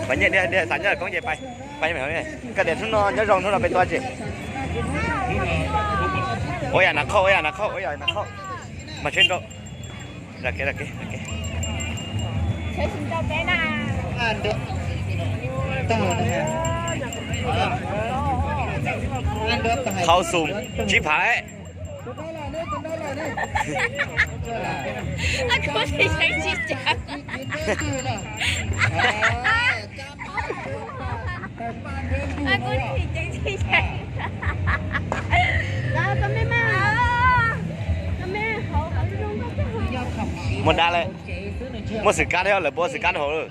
Pais nyiaj, xav nyob koob ces pais. Pais, koj tias hnub no nyob zoo, hnub no peb tuaj tsis? Ua yam nas khauj, ua yam nas khauj, ua yam nas khauj. Mas tsheb nrau. Ra kev, ra kev, ra kev. Thau xum tsib phav. Muaj dab lawm. Muaj xwm kab thiab, lawv puab xwm kab rau hauv lawm.